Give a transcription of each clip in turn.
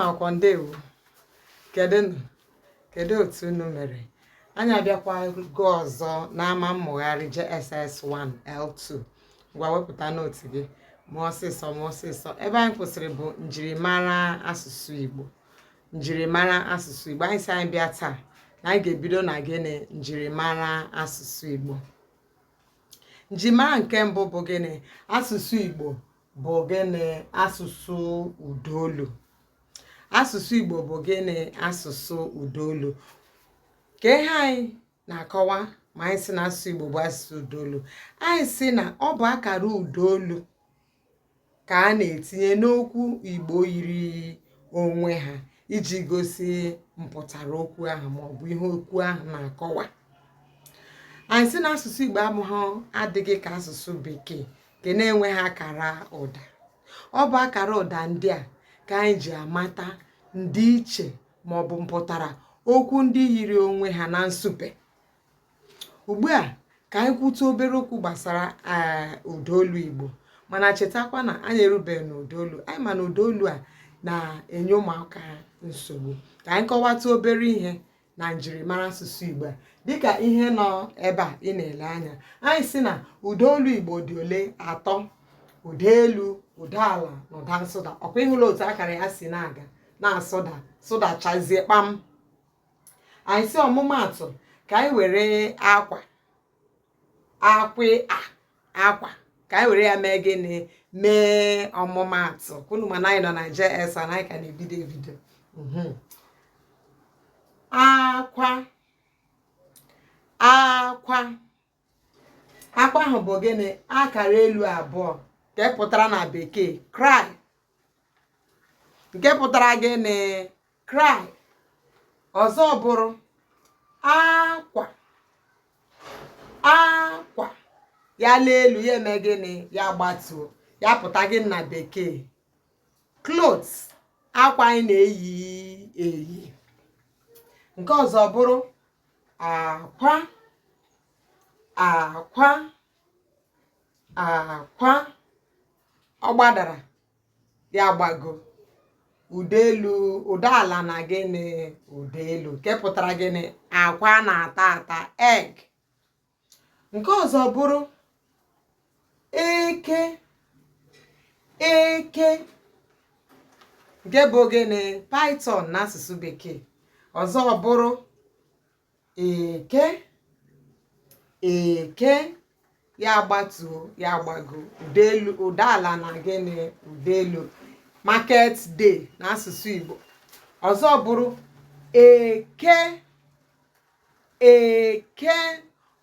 Ụmụ akwụkwọ, ndewo. Kedụnụ? Kedu otu unu mere? Anyị abịakwago ọzọ n'ama mmụgharị JSS 1 L2. Ngwa, wepụta note gị ma ọsịsọ, ma ọsịsọ. Ebe anyị kwụsịrị bụ njirimara asụsụ Igbo. Njirimara asụsụ Igbo. Anyị sị anyị bịa taa na anyị ga-ebido na gịnị? Njirimara asụsụ Igbo. Njirimara nke mbụ bụ gịnị? Asụsụ Igbo bụ gịnị? Asụsụ ụdaolu. Asụsụ Igbo bụ gịnị? Asụsụ ụdaolu. Ka ihe anyị na-akọwa ma anyị sị na asụsụ Igbo bụ asụsụ ụdaolu, anyị sị na ọ bụ akara ụdaolu ka a na-etinye n'okwu Igbo yiri onwe ha iji gosi mpụtara okwu ahụ maọbụ ihe okwu ahụ na-akọwa. Anyị sị na asụsụ Igbo abụghị adịghị ka asụsụ Bekee nke na-enweghị akara ụda. Ọ bụ akara ụda ndị a ka anyị ji amata ndịiche maọbụ mpụtara okwu ndị yiri onwe ha na nsupe. Ugbu a, ka anyị kwutu obere okwu gbasara ụdaolu Igbo. Mana chetakwa na anyị erubeghị n'ụdaolu anyị, ma na ụdaolu a na-enye ụmụaka nsogbu. Ka anyị kọwata obere ihe na njirimara asụsụ Igbo a, dịka ihe nọ ebe a ị na-ele anya. Anyị sị na ụdaolu Igbo dị ole? Atọ: ụda elu, ụda ala na ụda nsụda. Ọkwa ịhụla otu akara ya si na-aga na-asụda, sụdachazie kpam? Anyị sị, ọmụmaatụ, ka anyị were akwa, akwị a akwa, ka anyị were ya mee gịnị? Mee ọmụmaatụ. Kwunu mana anyị nọ na JS na anyị ka na-ebido ebido. Akwa, akwa, akwa ahụ bụ gịnị? Akara elu abụọ nke pụtara na Bekee cry. Nke pụtara gịnị? Cry. Ọzọ bụrụ akwa, akwa, ya lee elu, ya eme gịnị? Ya gbatuo, ya pụta gịnị na Bekee? Clothes, akwa anyị na-eyi eyi. Nke ọzọ bụrụ akwa, akwa, akwa, ọ gbadara, ya gbago, ụda elu, ụda ala na gịnị? Ụda elu, nke pụtara gịnị? Akwa na-ata ata, egg. Nke ọzọ bụrụ eke, eke, nke bụ gịnị? Python n'asụsụ Bekee. Ọzọ bụrụ eke, eke, ya gbatuo, ya gbago, ụda elu, ụda ala na gịnị? Ụda elu, market day n'asụsụ Igbo. Ọzọ bụrụ eke, eke,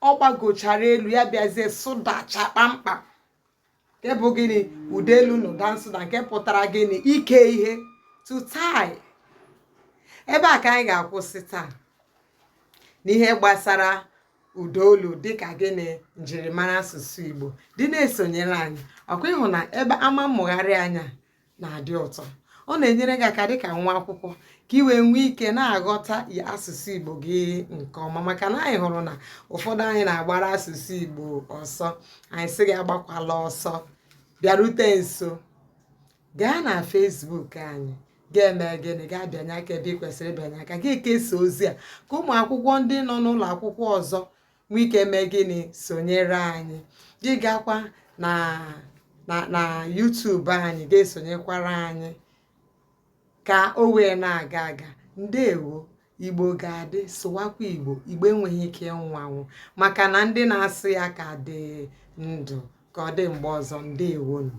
ọ gbagochara elu, ya bịazie sụdacha kpamkpam, nke bụ gịnị? Ụda elu na ụda nsụda, nke pụtara gịnị? Ike ihe, to tie. Ebe a ka anyị ga-akwụsị taa n'ihe gbasara ụdaolu dịka gịnị? Njirimara asụsụ Igbo. Dị na-esonyere anyị. Ọkwa ịhụ na ebe ama mmụgharị anya na-adị ụtọ, ọ na-enyere gị aka dịka nwa akwụkwọ ka ị wee nwee ike na-aghọta asụsụ Igbo gị nke ọma, maka na anyị hụrụ na ụfọdụ anyị na-agbara asụsụ Igbo ọsọ. Anyị sị gị agbakwala ọsọ, bịarute nso. Gaa na Facebook anyị, ga-eme gịnị? Ga-abịanye aka ebe ị kwesịrị ịbịanye aka, ga-ekesa ozi a ka ụmụ akwụkwọ ndị nọ n'ụlọ akwụkwọ ọzọ nwee ike mee gịnị? Sonyere anyị. Gị gakwa na YouTube anyị, ga-esonyekwara anyị ka o wee na-aga aga. Ndewo. Igbo ga-adị. Sụwakwa Igbo. Igbo enweghị ike ịnwụ anwụ, maka na ndị na-asụ ya ka dị ndụ. Ka ọ dị mgbe ọzọ. Ndewonu.